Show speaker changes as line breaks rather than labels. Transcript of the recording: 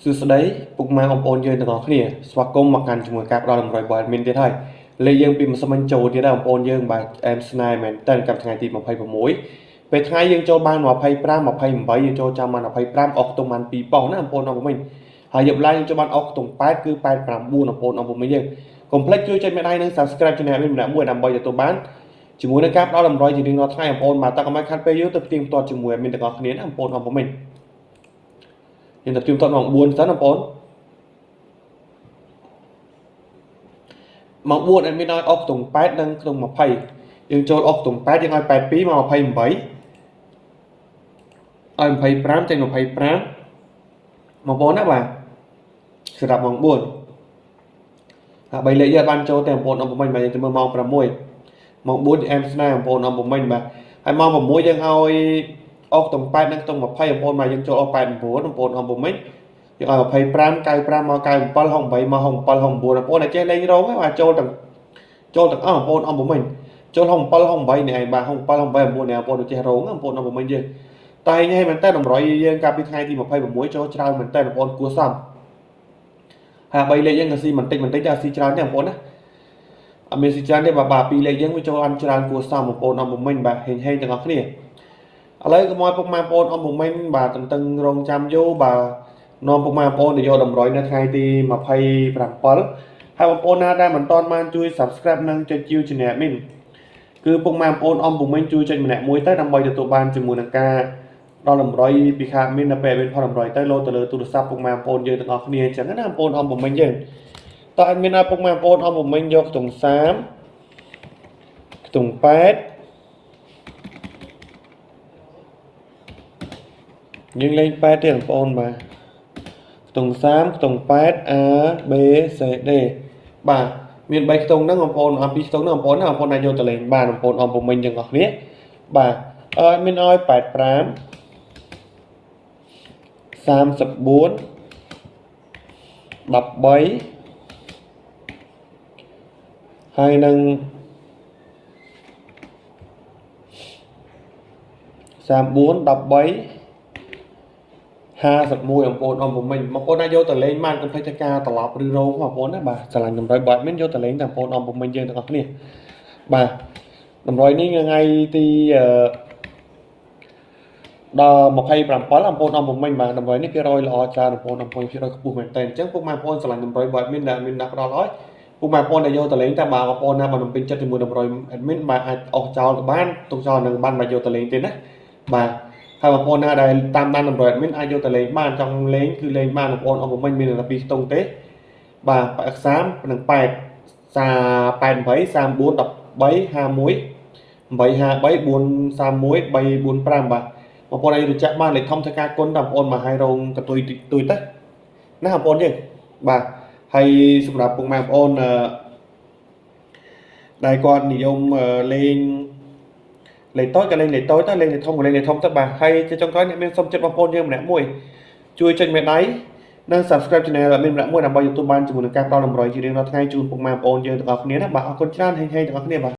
សួស្តីពុកម៉ែបងប្អូនយើងទាំងអស់គ្នាស្វាគមន៍មកកាន់ជាមួយការផ្ដល់តម្រុយរបស់ admin ទៀតហើយលេខយើងពីម្សិលមិញចូលទៀតហើយបងប្អូនយើងបាទអែមស្នេហ៍មែនតើកាលថ្ងៃទី26ពេលថ្ងៃយើងចូលបាន25 28យើងចូលចាំបាន25អស់ខ្ទង់បាន2ប៉ុស្តិ៍ណាបងប្អូនអរគុណវិញហើយយប់ឡើងយើងចូលបានអស់ខ្ទង់8គឺ89បងប្អូនអរគុណវិញយើងកុំភ្លេចជួយចុចមេដៃនិង Subscribe Channel admin ម្នាក់មួយដើម្បីទទួលបានជាមួយនឹងការផ្ដល់តម្រុយជារៀងរាល់ថ្ងៃបងប្អូនបាទតើកុំឲ្យខាត់ពេលយូរទៅផ្ទៀងផ្ទាត់ជាមួយ admin ទាំងអស់គ្នាណាបងប្អូនអរគុណវិញយើងទៅផ្ទៀងផ្ទាត់ម៉ោង4សិនបងប្អូនម៉ោង4 admin ឲ្យអស់ខ្ទង់8និងខ្ទង់20យើងចូលអស់ខ្ទង់8យើងឲ្យ82មក28ឲ្យ25ចេញ25បងប្អូនណាបាទសម្រាប់ម៉ោង4ហើយ3លេខយើងបានចូលតែបងប្អូនអំ8បាទយើងទៅមើលម៉ោង6ម៉ោង4អែមស្នេហ៍បងប្អូនអំ8បាទហើយម៉ោង6យើងឲ្យអស់ខ្ទង់8និងខ្ទង់20បងប្អូនបាទយើងចូលអស់89បងប្អូនអំ8យើងឲ្យ25 95មក97 68មក67 69បងប្អូនតែចេះលេងរងហ្នឹងបាទចូលទាំងចូលទាំងអស់បងប្អូនអំ8ចូល67 68នេះឯងបាទ67 68 9នេះបងប្អូនចេះរងបងប្អូនអំ8យើងតែញ៉ៃមែនតើតម្រុយយើងកាលពីថ្ងៃទី26ចូលច្រើនមែនតើបងប្អូនគួរសមហើយ3លេខយើងក៏ស៊ីបន្តិចបន្តិចតែស៊ីច្រើនទេបងប្អូនណាអត់មានស៊ីច្រើនទេបាទបាទ2លេខយើងវាចូលអានច្រើនគួរសមបងប្អូនអំ8បាទហេងហេងទាំងអស់គ្នាឥឡូវកុំឲ្យពុកម៉ែបងប្អូនអំ8បាទតន្ទឹងរងចាំយូរបាទនាំពុកម៉ែបងប្អូនទៅយកតម្រុយនៅថ្ងៃទី27ហើយបងប្អូនណាដែលមិនទាន់បានជួយ Subscribe និងចុចជាវ Channel admin គឺពុកម៉ែបងប្អូនអំ8ជួយចុចម្នាក់មួយទៅដើម្បីទទួលបានជាមួយនឹងការដល់តម្រុយពីខាង admin នៅពេល admin ផុសតម្រុយទៅលោតទៅលើទូរស័ព្ទពុកម៉ែបងប្អូនយើងទាំងអស់គ្នាអញ្ចឹងណាបងប្អូនអំ8យើងតើ admin ឲ្យពុកម៉ែបងប្អូនអំ8យកខ្ទង់30ខ្ទង់8យើងលេង8ទៀតបងប្អូនបាទខ្ទង់30ខ្ទង់8 A B C D បាទមាន3ខ្ទង់ហ្នឹងបងប្អូនអំពីខ្ទង់ហ្នឹងបងប្អូនណាបងប្អូនអាចយកទៅលេងបានបងប្អូនអំ8ទាំងអស់គ្នាបាទអឺមានឲ្យ85 34 13ហើយនឹង34 13 51បងប្អូនអំពមិញបងប្អូនអាចយកទៅលេងបានកុំភ្លេចធ្វើការត្រឡប់ឬរោងបងប្អូនណាបាទស្រឡាញ់តម្រុយបើអត់មានយកទៅលេងតែបងប្អូនអំពមិញយើងទាំងអស់គ្នាបាទតម្រុយនេះថ្ងៃទីអឺដល់27បងប្អូនអំពមិញបាទតម្រុយនេះភាគរយល្អច្រើនបងប្អូនអំពមិញភាគរយខ្ពស់មែនតើអញ្ចឹងពុកម៉ែបងប្អូនស្រឡាញ់តម្រុយបើអត់មានដែលមានដាក់ផ្ដល់ឲ្យពុកម៉ែបងប្អូនដែលយកទៅលេងតែបើបងប្អូនណាបើមិនពេញចិត្តជាមួយតម្រុយ admin បាទអាចអស់ចោលក៏បានទុកចោលនឹងបានបាទយកទៅលេងទេណាបាទហើយបងប្អូនណាដែលតាមដានតម្រុយ admin អាចយកទៅលេងបានចង់លេងគឺលេងបានបងប្អូនអំពមិញមានតែ2ខ្ទង់ទេបាទ30និង8 88 34 13 51 853 431 345បាទបងប្អូនអាចរចាក់បានលេខធំធ្វើការគុណបងប្អូនមកឲ្យរងកតុយតិចតួចទៅណាបងប្អូនយើងបាទហើយសម្រាប់ពុកម៉ែបងប្អូនដែលគាត់និយមលេងលេខតូចក៏លេងលេខតូចទៅលេងលេខធំក៏លេងលេខធំទៅបាទហើយជាចុងក្រោយអ្នកមានសុំចិត្តបងប្អូនយើងម្នាក់មួយជួយចុចមេដៃនិង Subscribe Channel ឲ្យមានម្នាក់មួយដើម្បីទទួលបានជាមួយនឹងការផ្ដល់តម្រុយជារៀងរាល់ថ្ងៃជូនពុកម៉ែបងប្អូនយើងទាំងអស់គ្នាណាបាទអរគុណច្រើនហេងៗទាំងអស់គ្នាបាទ។